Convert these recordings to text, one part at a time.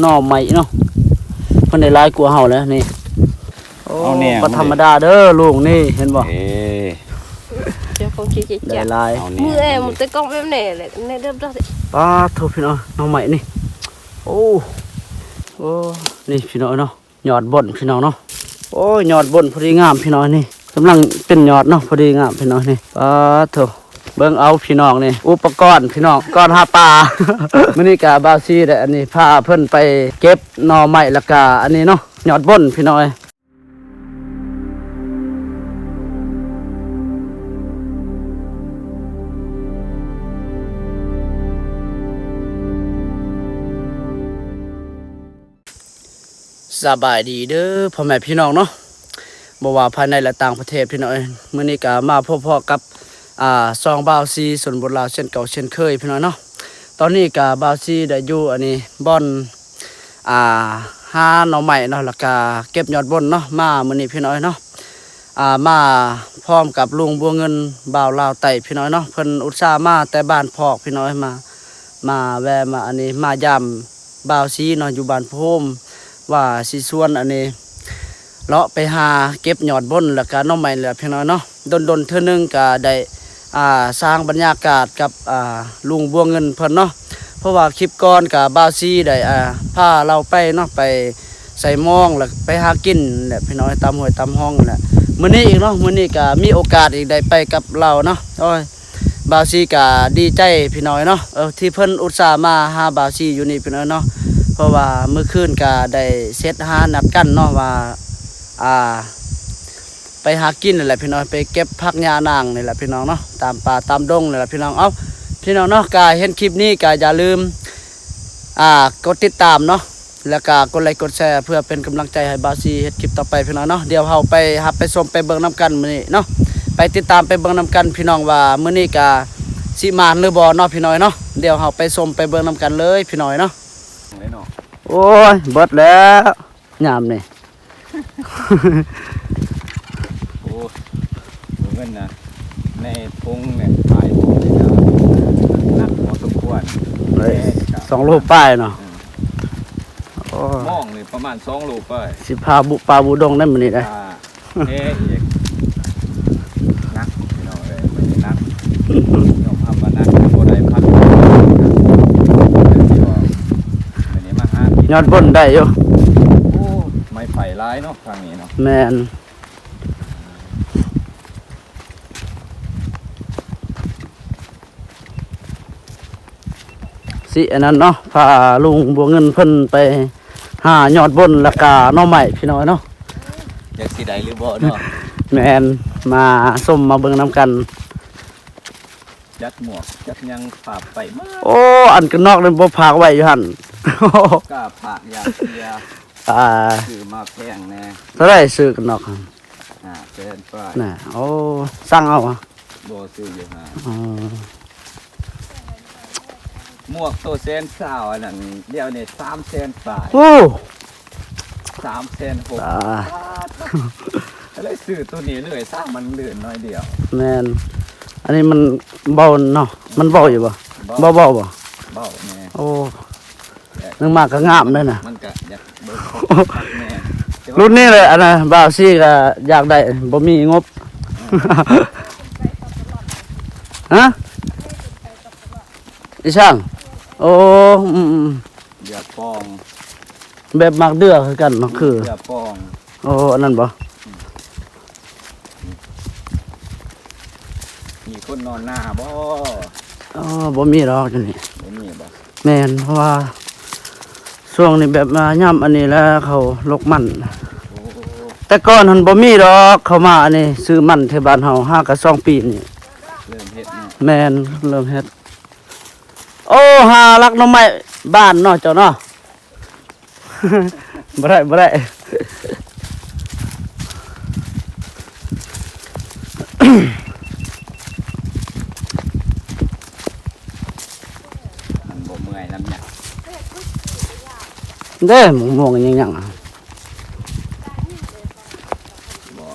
ໜໍ່ໄມ້ເນາະ ເພິ່ນໄດ້ຫຼາຍກວ່າເຮົາແຫຼະນີ້. ໂອ້ ເອົາແນວ ບໍ່ທຳມະດາເດີລຸງນີ້ ເຫັນບໍ່? ເອີ ເຈົ້າຂອງເຈເຈ ໄດ້ຫຼາຍ ເອົາແນວ ມືແອມແຕ່ກ້ອງແບບນີ້ແຫຼະ ໃນເດີບດອກ. ປາດໂທ ພີ່ນ້ອງ ໜໍ່ໄມ້ນີ້ ໂອ້ ໂອ້ ນີ້ພີ່ນ້ອງເນາະ ຍອດບົ້ນ ພີ່ນ້ອງເນາະ. ໂອ້ຍ ຍອດບົ້ນພໍດີງາມ ພີ່ນ້ອງ ນີ້ກຳລັງເປັນຍອດເນາະ ພໍດີງາມ ພີ່ນ້ອງ ນີ້. ປາດໂທ ເບິ່ງເອົາ ພີ່ນ້ອງ ນີ້ ອຸປະກອນ ພີ່ນ້ອງ ກ່ອນຫາປາ. ມື້ນີ້ກະບ່າວຊີໄດ້ ອັນນີ້ ພາເພິ່ນໄປເກັບໜໍ່ໄມ້ ແລ້ວກະອັນນີ້ເນາະ ຍອດບົ້ນ ພີ່ນ້ອງເອີຍ. ສະບາຍດີເດີພໍ່ແມ່ພີ່ນ້ອງເນາະ ບໍ່ວ່າພາຍໃນ ແລະ ຕ່າງປະເທດ ພີ່ນ້ອງເອີຍ. ມື້ນີ້ກະມາພົບພໍ້ກັບ ອ່າ ຊ່ອງບ່າວຊີຊົນບົດລາວ ເຊັ່ນເກົ່າເຊັ່ນເຄີຍ ພີ່ນ້ອງເນາະ. ຕອນນີ້ກະບ່າວຊີໄດ້ຢູ່ ອັນນີ້ ບ່ອນ ອ່າ ຫາໜໍ່ໄມ້ເນາະ ແລ້ວກະເກັບຍອດບົ້ນເນາະ ມາມື້ນີ້ ພີ່ນ້ອງເນາະ. ອ່າ ມາພ້ອມກັບລຸງບົວເງິນ ບ່າວລາວໃຕ້ ພີ່ນ້ອງເນາະ. ເພິ່ນອຸດສ່າມາແຕ່ບ້ານພອກ ພີ່ນ້ອງ ມາ ມາແວ່ມາ ອັນນີ້ ມາຢາມບ່າວຊີເນາະ ຢູ່ບ້ານໂພມ ວ່າຊິຊວນ ອັນນີ້ ເລາະໄປຫາເກັບຍອດບົ້ນ ແລ້ວກະໜໍ່ໄມ້ແຫຼະ ພີ່ນ້ອງເນາະ. ດົນໆເທື່ອໜຶ່ງກະໄດ້ ອ່າ ສ້າງບັນຍາກາດກັບ ອ່າ ລຸງບົວເງິນເພິ່ນເນາະ ເພາະວ່າຄລິບກ່ອນກະບ່າວຊີໄດ້ ອ່າ ພາລາວໄປເນາະ ໄປໃສ່ມອງ ແລ້ວໄປຫາກິນແຫຼະ ພີ່ນ້ອງ ຕາມຫ້ວຍຕາມຮ່ອງແຫຼະ. ມື້ນີ້ອີກເນາະ ມື້ນີ້ກະມີໂອກາດອີກໄດ້ໄປກັບລາວເນາະ. ໂອ້ຍ ບ່າວຊີກະດີໃຈ ພີ່ນ້ອງເນາະ ເອີ ທີ່ເພິ່ນອຸດສ່າມາຫາບ່າວຊີຢູ່ນີ້ ພີ່ນ້ອງເນາະ. ເພາະວ່າມື້ຄືນກະໄດ້ເຊັດຫານັດກັນເນາະ ວ່າ ອ່າ ໄປຫາກິນນີ້ແຫຼະ ພີ່ນ້ອງ ໄປເກັບຜັກຫຍ້ານາງນີ້ແຫຼະ ພີ່ນ້ອງເນາະ ຕາມປ່າຕາມດົງນີ້ແຫຼະ ພີ່ນ້ອງ. ເອົ້າ ພີ່ນ້ອງເນາະ ກະເຫັນຄລິບນີ້ກະຢ່າລືມ ອ່າ ກົດຕິດຕາມເນາະ ແລ້ວກະກົດໄລກົດແຊ ເພື່ອເປັນກຳລັງໃຈໃຫ້ບ່າວຊີເຮັດຄລິບຕໍ່ໄປ ພີ່ນ້ອງເນາະ. ດຽວເຮົາໄປຮັບໄປຊົມໄປເບິ່ງນຳກັນມື້ນີ້ເນາະ ໄປຕິດຕາມໄປເບິ່ງນຳກັນ ພີ່ນ້ອງ ວ່າມື້ນີ້ກະຊິໝານຫຼືບໍ່ເນາະ ພີ່ນ້ອງເນາະ. ດຽວເຮົາໄປຊົມໄປເບິ່ງນຳກັນເລີຍ ພີ່ນ້ອງເນາະ. ໂອ້ຍ ເບິດແລ້ວ ຍາມນີ້ ໂອ້ ບໍ່ແມ່ນນະ ໃນຖົງນີ້ ປາຍຖົງນີ້ກະໜັກພໍສົມຄວນ ໄດ້ສອງໂລປາຍເນາະ. ອືມ ໂອ້ ມອງນີ້ປະມານສອງໂລປາຍ ຊິພາບຸປ່າບຸດົງໄດ້ມື້ນີ້ເດ້. ອ່າ ເອີ ອີກ ໜັກພີ່ນ້ອງເອີຍ ມື້ນີ້ໜັກ ຍອມຮັບວ່າໜັກ ບໍ່ໄດ້ພັກ ມື້ນີ້ມາຫາກິນ ຍອດບົ້ນໄດ້ຢູ່. ໂອ້ ໄມ້ໄຜ່ຫຼາຍເນາະທາງນີ້ເນາະ. ແມ່ນ ຊິອັນນັ້ນເນາະ ພາລຸງບົວເງິນເພິ່ນໄປຫາຍອດບົ້ນ ແລ້ວກະໜໍ່ໄມ້ ພີ່ນ້ອງເນາະ. ຈັກຊິໄດ້ຫຼືບໍ່ເນາະ. ແມ່ນ ມາຊົມມາເບິ່ງນຳກັນ. ຈັດໝວກຈັດຫຍັງພາໄປໝົດ. ໂອ້ ອັນກັນນອກນັ້ນບໍ່ພາກໄວ້ຢູ່ຫັ້ນ. ກ້າພາກຢາກເສຍ. ອ່າ ຊື້ມາແພງແດ່. ເທົ່າໃດຊື້ກັນນອກຫັ້ນ? ຫ້າແສນປາຍ. ນະ ໂອ້ ສັ່ງເອົາຫວາ? ບໍ່ ຊື້ຢູ່ຫ້າງ. ອໍ ໝວກໂຕແສນຊາວ ອັນນັ້ນ ດຽວນີ້ສາມແສນປາຍ. ໂອ້ ສາມແສນຫົກ. ອ່າ ກໍເລີຍຊື້ໂຕນີ້ເລີຍ ຊ່າງມັນເລື່ອນໜ້ອຍດຽວ. ແມ່ນ ອັນນີ້ມັນເບົາເນາະ. ມັນເບົາຢູ່ບໍ່? ເບົາ ເບົາບໍ່? ເບົາແນ່. ໂອ້ ໜຶ່ງມາກໍງາມເດ້ນະ. ມັນກະຢາກເບິ່ງຄັກແນ່. ລຸ້ນນີ້ແຫຼະ ອັນນະ ບ່າວຊີກໍຢາກໄດ້ ບໍ່ມີງົບ. ອືມ ຮະ? ອີ່ຊ່າງ? ໂອ້ ອືມໆ ເຫຼືອປອງ ແບບໝາກເດືອຄືກັນ ໝາກຄື ເຫຼືອປອງ. ໂອ້ ອັນນັ້ນບໍ່? ອືມ ມີຄົນນອນນາບໍ່? ອໍ ບໍ່ມີດອກຢູ່ນີ້. ບໍ່ມີບໍ່? ແມ່ນ ເພາະວ່າຊ່ວງນີ້ແບບວ່າຍາມອັນນີ້ແລ້ວເຂົາລົກມັນ. ໂອ້ ແຕ່ກ່ອນຫັ້ນບໍ່ມີດອກ ເຂົາມາອັນນີ້ຊື້ມັນແຖວບ້ານເຮົາ ຫາກະສອງປີນີ້ ເລີ່ມເຮັດເນາະ. ແມ່ນ ເລີ່ມເຮັດ. ໂອ້ ຫາລັກໜໍ່ໄມ້ບ້ານເນາະ ເຈົ້າເນາະ. ບໍ່ໄດ້ ບໍ່ໄດ້ ມັນບໍ່ເມື່ອຍນຳຫຍັງເດ້. ໝວກມ່ວງຍັງໆ ບໍ່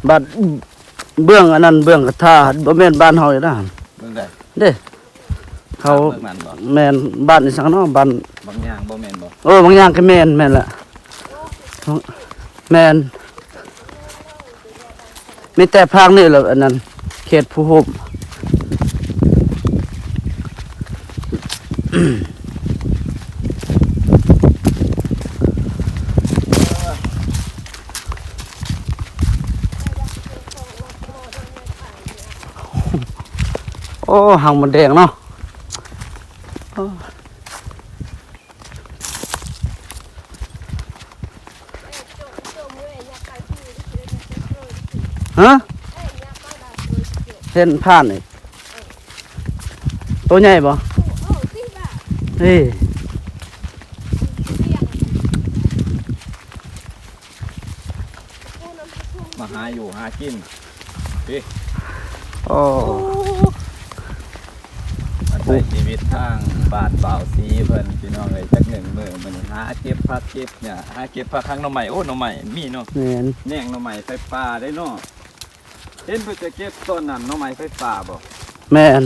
ບັດເບື້ອງອັນນັ້ນ ເບື້ອງກະທາ ບໍ່ແມ່ນບ້ານເຮົາເດ້ນະ. ເບື້ອງໃດ? ເດ້ ເຂົາ ເມືອງນັ້ນບໍ່? ແມ່ນ ບ້ານອີ່ສັງເນາະ ບ້ານ ບາງຢ່າງບໍ່ແມ່ນບໍ່? ເອີ ບາງຢ່າງກໍແມ່ນ ແມ່ນແຫຼະ ແມ່ນ ມີແຕ່ພາກນີ້ແຫຼະ ອັນນັ້ນ ເຂດພູໂຮມ. ໂອ້ ຮັງມົດແດງເນາະ ໂອ້ ຮະ? ເຫັນຜ່ານນີ້ ໂຕໃຫຍ່ບໍ່? ເອີ ມາຫາຢູ່ຫາກິນ ໂອ້ ມາໃຊ້ຊີວິດທາງບ້ານບ່າວສີເພິ່ນ ພີ່ນ້ອງເອີຍ ຈັກໜຶ່ງມື້ ມື້ນີ້ຫາເກັບຜັກເກັບຫຍ້າ ຫາເກັບຜັກຫາໜໍ່ໄມ້ ໂອ້ ໜໍ່ໄມ້ມີເນາະ ແມ່ນ ແຍງໜໍ່ໄມ້ໄຟປ່າໄດ້ເນາະ. ເຫັນເພິ່ນຈະເກັບຕອນນັ້ນໜໍ່ໄມ້ໄຟປ່າບໍ່? ແມ່ນ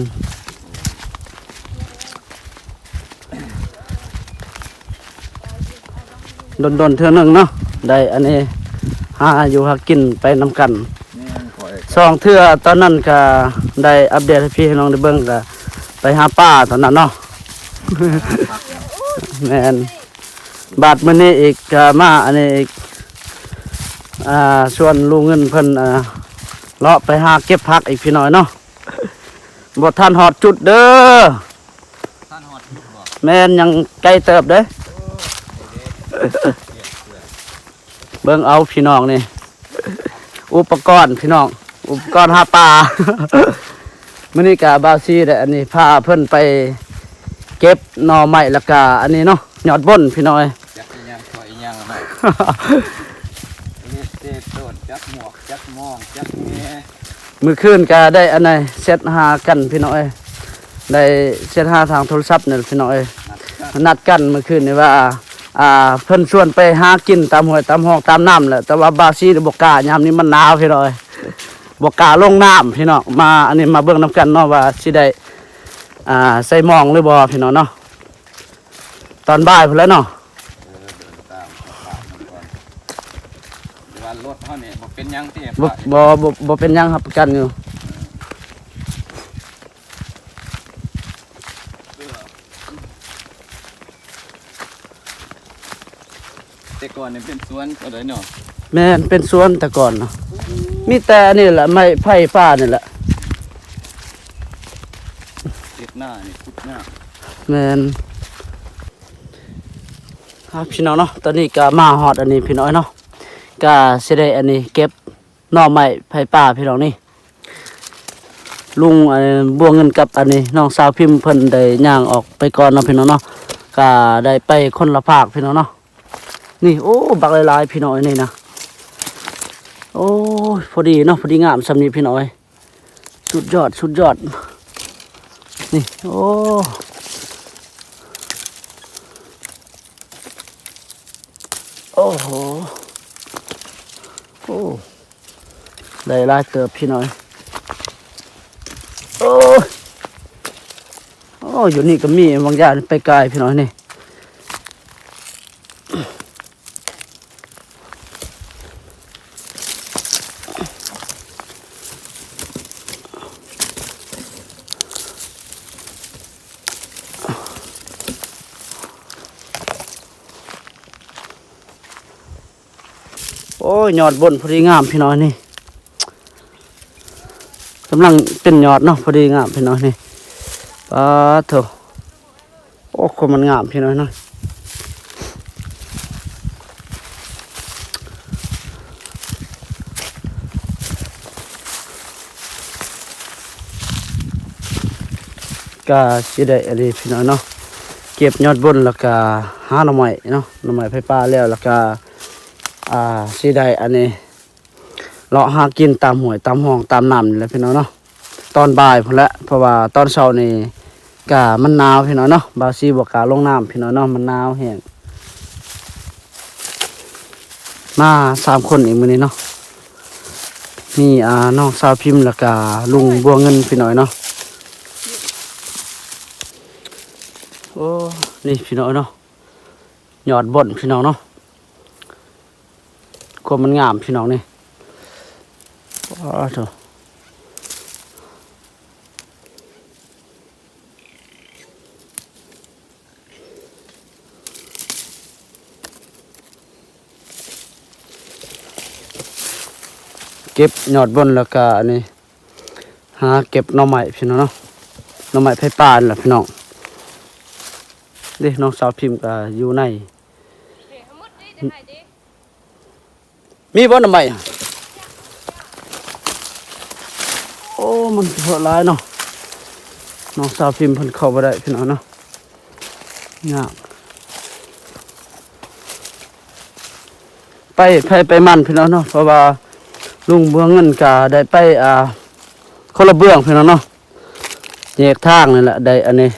ດົນໆເທື່ອໜຶ່ງເນາະ ໄດ້ອັນນີ້ ຫາຢູ່ຫາກິນໄປນຳກັນ ແມ່ນ ຂ້ອຍ ສອງເທື່ອ ຕອນນັ້ນກະໄດ້ອັບເດດໃຫ້ພີ່ໃຫ້ນ້ອງໄດ້ເບິ່ງ ກະໄປຫາປາຕອນນັ້ນເນາະ ຫາຜັກ ແມ່ນ. ບາດມື້ນີ້ອີກ ກະມາອັນນີ້ອີກ ອ່າ ຊວນລຸງເງິນເພິ່ນ ອ່າ ເລາະໄປຫາເກັບຜັກອີກພີ່ນ້ອງເນາະ ບໍ່ທັນຮອດຈຸດເດີ ທັນຮອດຈຸດບໍ່? ແມ່ນ ຍັງໄກເຕີບເດ້ ເບິ່ງເອົາພີ່ນ້ອງນີ້ ອຸປະກອນພີ່ນ້ອງ ອຸປະກອນຫາປາ ມື້ນີ້ກະບ່າວສີໄດ້ອັນນີ້ ພາເພິ່ນໄປເກັບໜໍ່ໄມ້ ແລ້ວກະອັນນີ້ເນາະ ຍອດບົນພີ່ນ້ອງເອີຍ ຈັກອີ່ຫຍັງ ຂ້ອຍອີ່ຫຍັງເນາະ ເຮັດເສດໂຕນ ຈັກໝວກ ຈັກໝອງ ຈັກແຫ ມື້ຄືນກະໄດ້ອັນໃດ ແຊັດຫາກັນພີ່ນ້ອງເອີຍ ໄດ້ແຊັດຫາທາງໂທລະສັບນີ້ພີ່ນ້ອງເອີຍ ນັດກັນ ນັດກັນມື້ຄືນນີ້ວ່າ ອ່າ ເພິ່ນຊວນໄປຫາກິນຕາມຫ້ວຍຕາມຮ່ອງຕາມນ້ຳແຫຼະ ແຕ່ວ່າບ່າວສີນີ້ບໍ່ກ້າ ຍາມນີ້ມັນໜາວພີ່ນ້ອງເອີຍ ບໍ່ກ້າລົງນ້ຳພີ່ນ້ອງ ມາ ອັນນີ້ມາເບິ່ງນຳກັນເນາະ ວ່າຊິໄດ້ ອ່າ ໃສ່ມອງຫຼືບໍ່ພີ່ນ້ອງເນາະ ຕອນບ່າຍພຸ້ນແຫຼະເນາະ ເອີ ເດີນຕາມສະພາບມັນກ່ອນ ແຕ່ວ່າລົດເຮົານີ້ບໍ່ເປັນຫຍັງຕິ ບໍ່ ບໍ່ ບໍ່ ບໍ່ເປັນຫຍັງ ຮັບປະກັນຢູ່. ແຕ່ກ່ອນນີ້ເປັນສວນເທົ່າໃດເນາະ? ແມ່ນ ເປັນສວນແຕ່ກ່ອນເນາະ ມີແຕ່ອັນນີ້ແຫຼະ ໄມ້ໄຜ່ປ່ານີ້ແຫຼະ ເຮັດນານີ້ຂຸດຍາກ ແມ່ນ. ອ່າ ພີ່ນ້ອງເນາະ ຕອນນີ້ກະມາຮອດອັນນີ້ພີ່ນ້ອງເນາະ ກະຊິໄດ້ອັນນີ້ເກັບ ໜໍ່ໄມ້ໄຜ່ປ່າພີ່ນ້ອງນີ້ ລຸງ ເອີ ບົວເງິນກັບອັນນີ້ ນ້ອງສາວພິມເພິ່ນໄດ້ຍ່າງອອກໄປກ່ອນເນາະພີ່ນ້ອງເນາະ ກະໄດ້ໄປຄົນລະພາກພີ່ນ້ອງເນາະ ນີ້ ໂອ້ ບັກຫຼາຍໆພີ່ນ້ອງເອີຍ ນີ້ນະ ໂອ້ຍ ພໍດີເນາະ ພໍດີງາມຊ່ຳນີ້ພີ່ນ້ອງເອີຍ ສຸດຍອດ ສຸດຍອດ ນີ້ ໂອ້ ໂອ້ໂຫ ໂອ້ ໄດ້ຫຼາຍເຕີບພີ່ນ້ອງ ໂອ້ ໂອ້ ຢູ່ນີ້ກໍມີບາງຢ່າງໄປກາຍພີ່ນ້ອງນີ້ ໂອ້ຍ ຍອດບົນພໍດີງາມພີ່ນ້ອງນີ້ ກຳລັງເປັນຍອດເນາະ ພໍດີງາມພີ່ນ້ອງນີ້ ປາດໂທ້ ໂອ້ ຄົນມັນງາມພີ່ນ້ອງເນາະ ກະຊິໄດ້ອັນນີ້ພີ່ນ້ອງເນາະ ເກັບຍອດບົນ ແລ້ວກະຫາໜໍ່ໄມ້ເນາະ ໜໍ່ໄມ້ໄຜ່ປ່າແລ້ວ ແລ້ວກະ ອ່າ ຊິໄດ້ອັນນີ້ ເລາະຫາກິນຕາມຫ້ວຍຕາມຮ່ອງຕາມນ້ຳນີ້ແຫຼະພີ່ນ້ອງເນາະ ຕອນບ່າຍພຸ້ນແຫຼະ ເພາະວ່າຕອນເຊົ້ານີ້ກະມັນໜາວພີ່ນ້ອງເນາະ ບ່າວສີບໍ່ກ້າລົງນ້ຳພີ່ນ້ອງເນາະ ມັນໜາວແຮງ ມາສາມຄົນອີກມື້ນີ້ເນາະ ມີ ອ່າ ນ້ອງສາວພິມ ແລ້ວກະລຸງບົວເງິນພີ່ນ້ອງເນາະ ໂອ້ ນີ້ພີ່ນ້ອງເນາະ ຍອດບົ້ນພີ່ນ້ອງເນາະ ຄວາມມັນງາມພີ່ນ້ອງນີ້ ອ້າໂທ້ ເກັບຍອດບົ້ນແລ້ວກະອັນນີ້ ຫາເກັບໜໍ່ໄມ້ພີ່ນ້ອງເນາະ ໜໍ່ໄມ້ໄຟປ່ານີ້ແຫຼະພີ່ນ້ອງ ເດ້ ນ້ອງສາວພິມກະຢູ່ໃນ ມີບໍ່ໜໍ່ໄມ້? ໂອ້ ມັນເພາະຫຼາຍເນາະ ນ້ອງສາວພິມເພິ່ນເຂົ້າບໍ່ໄດ້ພີ່ນ້ອງເນາະ ຍາກ ໄປໃຜໄປມັນພີ່ນ້ອງເນາະ ເພາະວ່າລຸງບົວເງິນກະໄດ້ໄປ ອ່າ ຄົນລະເບື້ອງພີ່ນ້ອງເນາະ ແຍກທາງນີ້ແຫຼະ ໄດ້ອັນນີ້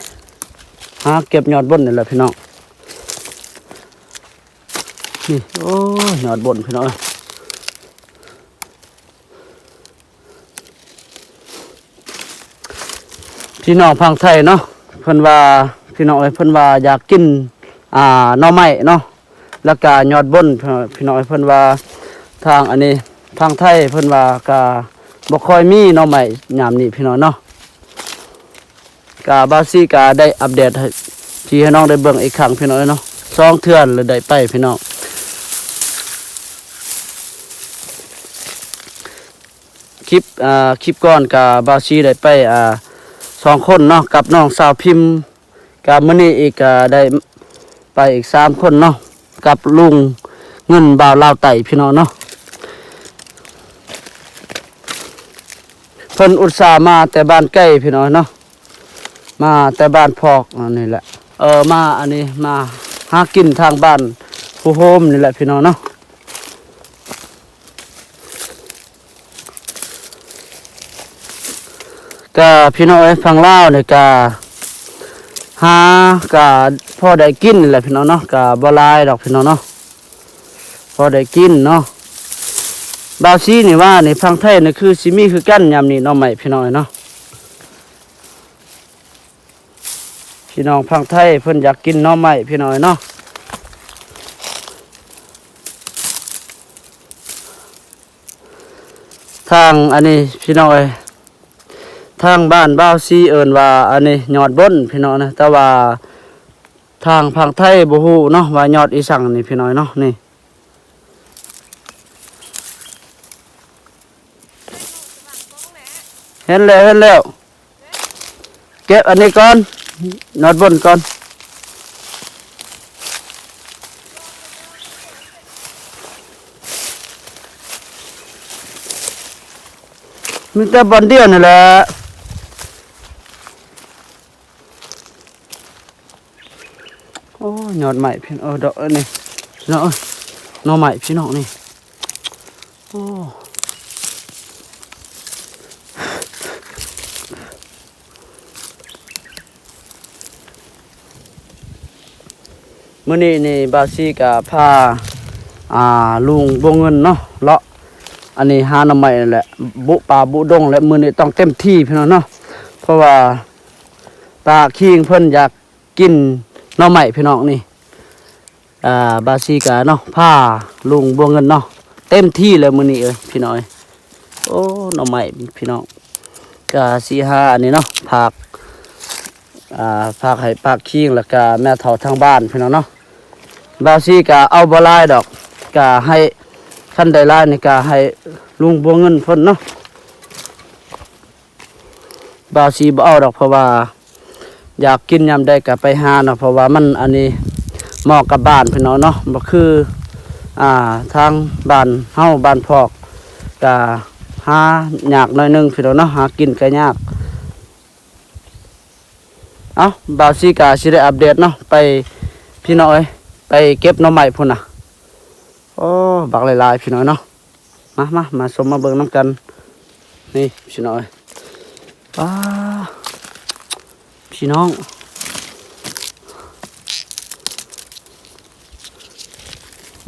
ຫາເກັບຍອດບົ້ນນີ້ແຫຼະພີ່ນ້ອງ ນີ້ ໂອ້ຍ ຍອດບົ້ນພີ່ນ້ອງເອີຍ ພີ່ນ້ອງຝັ່ງໄທເນາະ ເພິ່ນວ່າ ພີ່ນ້ອງເອີຍ ເພິ່ນວ່າຢາກກິນ ອ່າ ໜໍ່ໄມ້ເນາະ ແລ້ວກະຍອດບົ້ນ ພີ່ນ້ອງເອີຍ ເພິ່ນວ່າທາງອັນນີ້ ທາງໄທເພິ່ນວ່າກະບໍ່ຄ່ອຍມີໜໍ່ໄມ້ຍາມນີ້ພີ່ນ້ອງເນາະ ກະບ່າວຊີກະໄດ້ອັບເດດໃຫ້ ທີ່ໃຫ້ນ້ອງໄດ້ເບິ່ງອີກຄັ້ງພີ່ນ້ອງເອີຍເນາະ ສອງເທື່ອແລ້ວໄດ້ໄປພີ່ນ້ອງ ຄລິບ ອ່າ ຄລິບກ່ອນກະບ່າວຊີໄດ້ໄປ ອ່າ ສອງຄົນເນາະ ກັບນ້ອງສາວພິມ ກະມື້ນີ້ອີກກະໄດ້ໄປອີກສາມຄົນເນາະ ກັບລຸງເງິນບ່າວລາວໃຕ້ພີ່ນ້ອງເນາະ ເພິ່ນອຸດສ່າມາແຕ່ບ້ານໄກພີ່ນ້ອງເນາະ ມາແຕ່ບ້ານພອກອັນນີ້ແຫຼະ ເອີ ມາອັນນີ້ ມາຫາກິນທາງບ້ານພູໂຮມນີ້ແຫຼະພີ່ນ້ອງເນາະ ກະພີ່ນ້ອງເອີຍ ຝັ່ງລາວນີ້ກະຫາກະພໍໄດ້ກິນແຫຼະພີ່ນ້ອງເນາະ ກະບໍ່ຫຼາຍດອກພີ່ນ້ອງເນາະ ພໍໄດ້ກິນເນາະ ບ່າວຊີນີ້ວ່ານີ້ ຝັ່ງໄທນີ້ຄືຊິມີຄືກັນຍາມນີ້ໜໍ່ໄມ້ພີ່ນ້ອງເອີຍເນາະ ພີ່ນ້ອງຝັ່ງໄທເພິ່ນຢາກກິນໜໍ່ໄມ້ພີ່ນ້ອງເອີຍເນາະ ທາງອັນນີ້ພີ່ນ້ອງເອີຍ ທາງບ້ານບ່າວຊີເອີ້ນວ່າອັນນີ້ຍອດບົ້ນພີ່ນ້ອງນະ ແຕ່ວ່າທາງຝັ່ງໄທບໍ່ຮູ້ເນາະວ່າຍອດອີ່ສັງນີ້ພີ່ນ້ອງເນາະ ນີ້ ເຫັນແລ້ວ ເຫັນແລ້ວ ເກັບອັນນີ້ກ່ອນ ຍອດບົ້ນກ່ອນ ມີແຕ່ບ່ອນດຽວນີ້ແຫຼະ ໂອ້ຍ ຍອດໄມ້ພີ່ນ້ອງ ເອີ ດອກອັນນີ້ພີ່ນ້ອງເອີຍ ໜໍ່ໄມ້ພີ່ນ້ອງນີ້ ໂອ້ ມື້ນີ້ນີ້ບ່າວຊີກະພາ ອ່າ ລຸງບົວເງິນເນາະ ເລາະອັນນີ້ຫາໜໍ່ໄມ້ນັ້ນແຫຼະ ບຸປ່າບຸດົງ ແລະ ມື້ນີ້ຕ້ອງເຕັມທີ່ພີ່ນ້ອງເນາະ ເພາະວ່າ ປາຄີງເພິ່ນຢາກກິນໜໍ່ໄມ້ພີ່ນ້ອງນີ້ ອ່າ ບ່າວຊີກະເນາະ ພາລຸງບົວເງິນເນາະ ເຕັມທີ່ເລີຍມື້ນີ້ເອີຍພີ່ນ້ອງເອີຍ ໂອ້ ໜໍ່ໄມ້ພີ່ນ້ອງ ກະຊິຫາອັນນີ້ເນາະ ຝາກ ອ່າ ຝາກໃຫ້ປາຄີງ ແລ້ວກະແມ່ເຖົ້າທາງບ້ານພີ່ນ້ອງເນາະ ບ່າວຊີກະເອົາບໍ່ຫຼາຍດອກ ກະໃຫ້ ຄັນໄດ້ຫຼາຍນີ້ກະໃຫ້ລຸງບົວເງິນເພິ່ນເນາະ ບ່າວຊີບໍ່ເອົາດອກ ເພາະວ່າຢາກກິນຍາມໃດກະໄປຫາເນາະ ເພາະວ່າມັນອັນນີ້ເໝາະກັບບ້ານພີ່ນ້ອງເນາະ ບໍ່ຄື ອ່າ ທາງບ້ານເຮົາ ບ້ານພອກ ກະຫາຍາກໜ້ອຍໜຶ່ງພີ່ນ້ອງເນາະ ຫາກິນກະຍາກ ເອົ້າ ບ່າວຊີກະຊິໄດ້ອັບເດດເນາະ ໄປ ພີ່ນ້ອງເອີຍ ໄປເກັບໜໍ່ໄມ້ພຸ້ນນະ ໂອ້ ບັກຫຼາຍໆ ພີ່ນ້ອງເນາະ ມາ ມາ ມາຊົມມາເບິ່ງນຳກັນ ນີ້ພີ່ນ້ອງເອີຍ ປ້າ ພີ່ນ້ອງ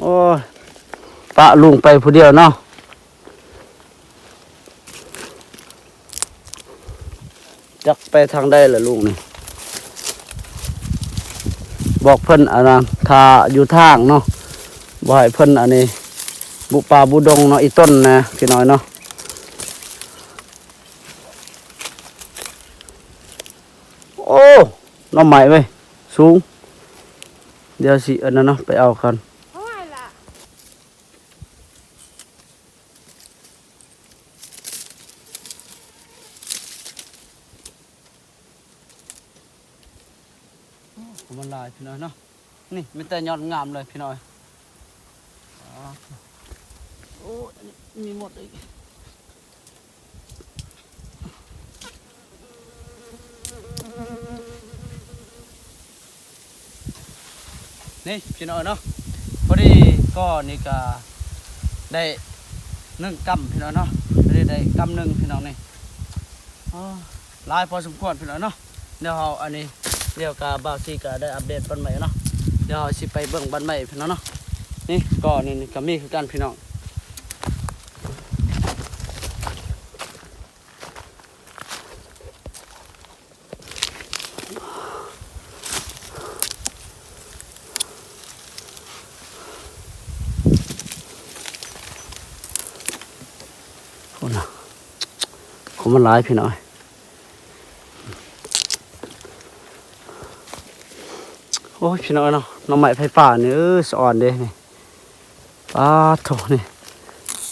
ໂອ້ຍ ປະລຸງໄປຜູ້ດຽວເນາະ ຈັກໄປທາງໃດລະລຸງນີ້ ບອກເພິ່ນອັນນັ້ນ ຖ້າຢູ່ທາງເນາະ ບໍ່ໃຫ້ເພິ່ນອັນນີ້ບຸປ່າບຸດົງເນາະ ອີ່ຕົນນະ ພີ່ນ້ອງເນາະ. ໂອ້ ໜໍ່ໄມ້ເວີຍ ສູງ. ດຽວຊິອັນນັ້ນເນາະ ໄປເອົາກ່ອນ. ໂອ້ ມັນຫຼາຍພີ່ນ້ອງເນາະ. ນີ້ມີແຕ່ຍອດງາມເລີຍພີ່ນ້ອງ. ໂອ້ ອັນນີ້ມີໝົດອີກ. ນີ້ພີ່ນ້ອງເນາະ ພໍດີກໍນີ້ກະໄດ້ໜຶ່ງກຳພີ່ນ້ອງເນາະ. ພໍດີໄດ້ກຳໜຶ່ງພີ່ນ້ອງນີ້. ອໍ ຫຼາຍພໍສົມຄວນພີ່ນ້ອງເນາະ. ດຽວເຮົາອັນນີ້ ດຽວກະບ່າວຊີກະໄດ້ອັບເດດບ້ານໃໝ່ເນາະ. ດຽວເຮົາຊິໄປເບິ່ງບ້ານໃໝ່ພີ່ນ້ອງເນາະ. ນີ້ກໍນີ້ ນີ້ກະມີຄືກັນພີ່ນ້ອງ. ພຸ້ນນະ ຂອງມັນຫຼາຍພີ່ນ້ອງ. ໂອ້ຍ ພີ່ນ້ອງເນາະ ໜໍ່ໄມ້ໄຟຟ້ານີ້ ເອີ ສະອອນເດ້ນີ້. ປາດໂທ້ ນີ້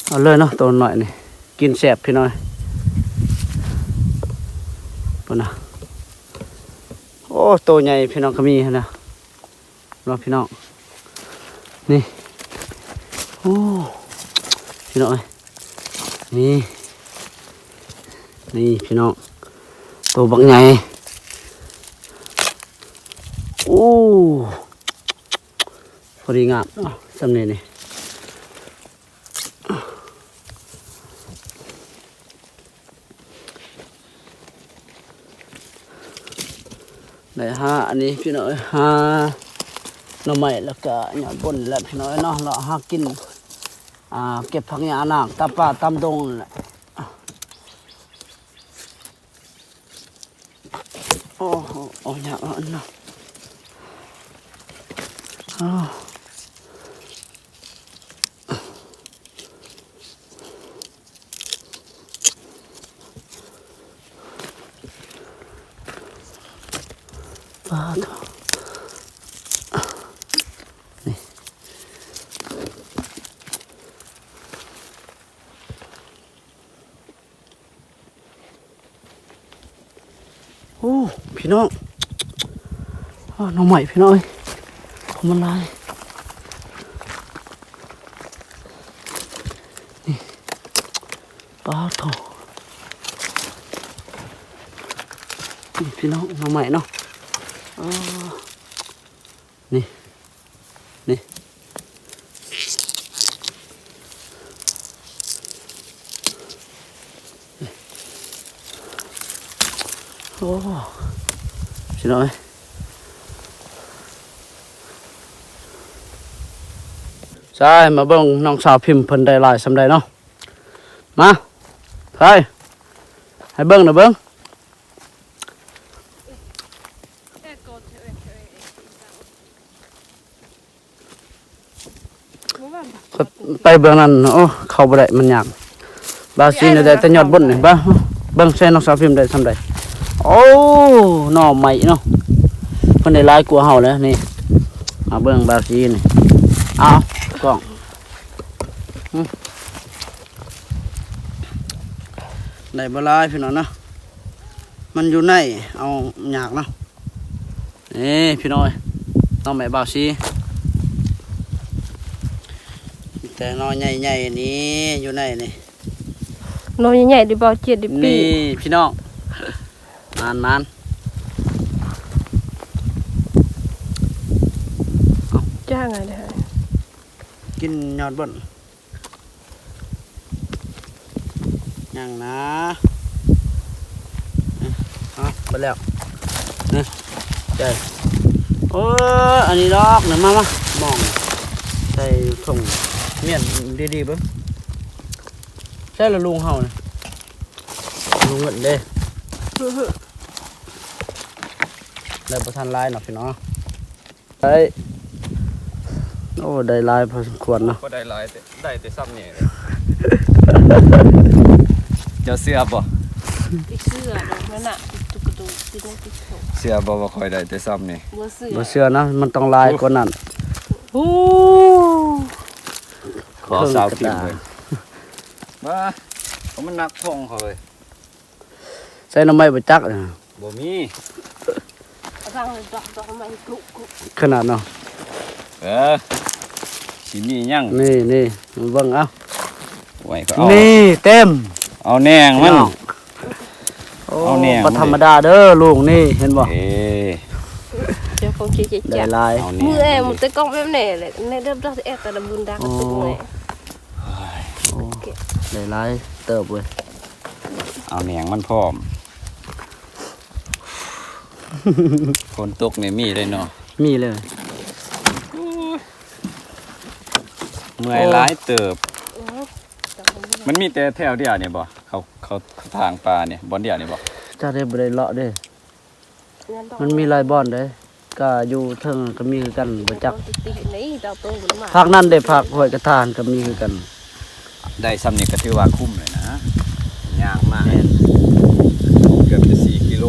ເອົາເລີຍເນາະ ໂຕນ້ອຍນີ້ ກິນແຊບພີ່ນ້ອງ. ພຸ້ນນະ ໂອ້ ໂຕໃຫຍ່ພີ່ນ້ອງກະມີຫັ້ນນະ. ເນາະພີ່ນ້ອງ ນີ້ ໂອ້ ພີ່ນ້ອງເອີຍ ນີ້ ນີ້ພີ່ນ້ອງ ໂຕບັກໃຫຍ່. ໂອ້ ພໍດີງາມເນາະ ຊ່ຳນີ້ນີ້. ໄດ້ຫາອັນນີ້ພີ່ນ້ອງເອີຍ ຫາໜໍ່ໄມ້ ແລ້ວກະຍອດບົນແຫຼະພີ່ນ້ອງເອີຍເນາະ. ເລາະຫາກິນ ອ່າ ເກັບຜັກຫຍ້ານາງຕາມປ່າຕາມດົງນັ້ນແຫຼະ. ໂອ້ໂຫ ໂອ້ ຍາກເນາະ ໂອ້. ປາດໂທ້ ນີ້ ໂອ້ ພີ່ນ້ອງ ໂອ້ ໜໍ່ໄມ້ພີ່ນ້ອງເອີຍ ຂອງມັນຫຼາຍ ນີ້ ປາດໂທ້ ນີ້ພີ່ນ້ອງ ໜໍ່ໄມ້ເນາະ ເອີ. ນີ້ ນີ້ ໂອ້ ພີ່ນ້ອງເອີຍ ໃສ່ ມາເບິ່ງນ້ອງສາວພິມເພິ່ນໄດ້ຫຼາຍສ່ຳໃດເນາະ ມາ ໃສ່ ໃຫ້ເບິ່ງນະ ເບິ່ງ. ໄປເບື້ອງນັ້ນ ໂອ້ ເຂົ້າບໍ່ໄດ້ ມັນຍາກ. ບ່າວຊີນີ້ໄດ້ແຕ່ຍອດບົນນີ້ ເບິ່ງ ເບິ່ງໃສ່ນ້ອງສາວພິມໄດ້ສ່ຳໃດ. ໂອ້ ໜໍ່ໄມ້ເນາະ ເພິ່ນໄດ້ຫຼາຍກວ່າເຮົາແລ້ວນີ້. ມາເບິ່ງບ່າວຊີນີ້ ເອົາກ້ອງ ອື ໄດ້ບໍ່ຫຼາຍພີ່ນ້ອງເນາະ ມັນຢູ່ໃນ ເອົາຍາກເນາະ. ນີ້ພີ່ນ້ອງເອີຍ ໜໍ່ໄມ້ບ່າວຊີ ແຕ່ໜໍ່ໃຫຍ່ໆ ນີ້ ຢູ່ໃນນີ້ ໜໍ່ໃຫຍ່ໆ ໄດ້ບ່າວເຈັດໄດ້ປີ ນີ້ພີ່ນ້ອງ ມານໆ ຈ້າງໄງເດີ້ ກິນຍອດເບິ່ງ. ຍັງນະ ເອົາ ເບິດແລ້ວ ນີ້ ໃຫຍ່ ໂອ້ ອັນນີ້ດອກນະ ມາ ມາ ມອງ ໃສ່ຖົງ ມ້ຽນດີໆ ເບິ່ງ ໃສ່ລະລຸງເຮົານະ ລຸງເງິນເດ້ ໄດ້ບໍ່ທັນຫຼາຍເນາະພີ່ນ້ອງ. ໄດ້ ໂອ້ ໄດ້ຫຼາຍພໍສົມຄວນເນາະ ບໍ່ໄດ້ຫຼາຍ ແຕ່ໄດ້ແຕ່ຊ່ຳນີ້ ເຈົ້າເຊື່ອບໍ່? ບໍ່ເຊື່ອດອກ ນັ້ນນະ ຕຸກກະຕຸກຕິດໃນຕິດໂຕ ເຊື່ອບໍ່ວ່າຂ້ອຍໄດ້ແຕ່ຊ່ຳນີ້? ບໍ່ເຊື່ອ ບໍ່ເຊື່ອນະ ມັນຕ້ອງຫຼາຍກວ່ານັ້ນ. ໂອ້ ຂໍສາວຄິມເລີຍ ວ່າ ເພາະມັນໜັກທ້ອງຂ້ອຍ. ໃສ່ໜໍ່ໄມ້ບໍ່ຈັກ ບໍ່ມີ ຂະໜາດເນາະ ເອີ ຊິມີຫຍັງ ນີ້ໆ ມາເບິ່ງເອົາ ໂອ້ຍ ເອົາ ນີ້ເຕັມ ເອົາແໜງມັນ ໂອ້ ເອົາແໜງມັນ ບໍ່ທຳມະດາເດີ ລູກນີ້ ເຫັນບໍ່? ເອີ ເຈົ້າຂອງເກະ ໄດ້ຫຼາຍ ເອົາແໜງ ມືແອ ມັນແຕ່ກ້ອງແບບນີ້ແຫຼະ ໃນເດີບດອກແອ ແຕ່ລະບຸນດາກະຕຸກແຫຼະ. ໂອ້ ໄດ້ຫຼາຍເຕີບເວີຍ ເອົາແໜງມັນພ້ອມ ຝົນຕົກນີ້ມີເລີຍເນາະ ມີເລີຍ ເມື່ອຍຫຼາຍເຕີບ ມັນມີແຕ່ແຖວດຽວນີ້ບໍ່? ເຂົາ ເຂົາ ເຂົາທາງປ່ານີ້ ບ່ອນດຽວນີ້ບໍ່? ຈັກເດ້ ບໍ່ໄດ້ເລາະເດ້ ມັນມີຫຼາຍບ່ອນເດ້ ກະຢູ່ເທິງກະມີຄືກັນ ບໍ່ຈັກ ພາກນັ້ນເດ້ ພາກຫ້ວຍກະທານກະມີຄືກັນ ໄດ້ຊ່ຳນີ້ກະຖືວ່າຄຸ້ມເລີຍນະ ຍ່າງມາ ແມ່ນ ເກືອບຈະສີ່ກິໂລ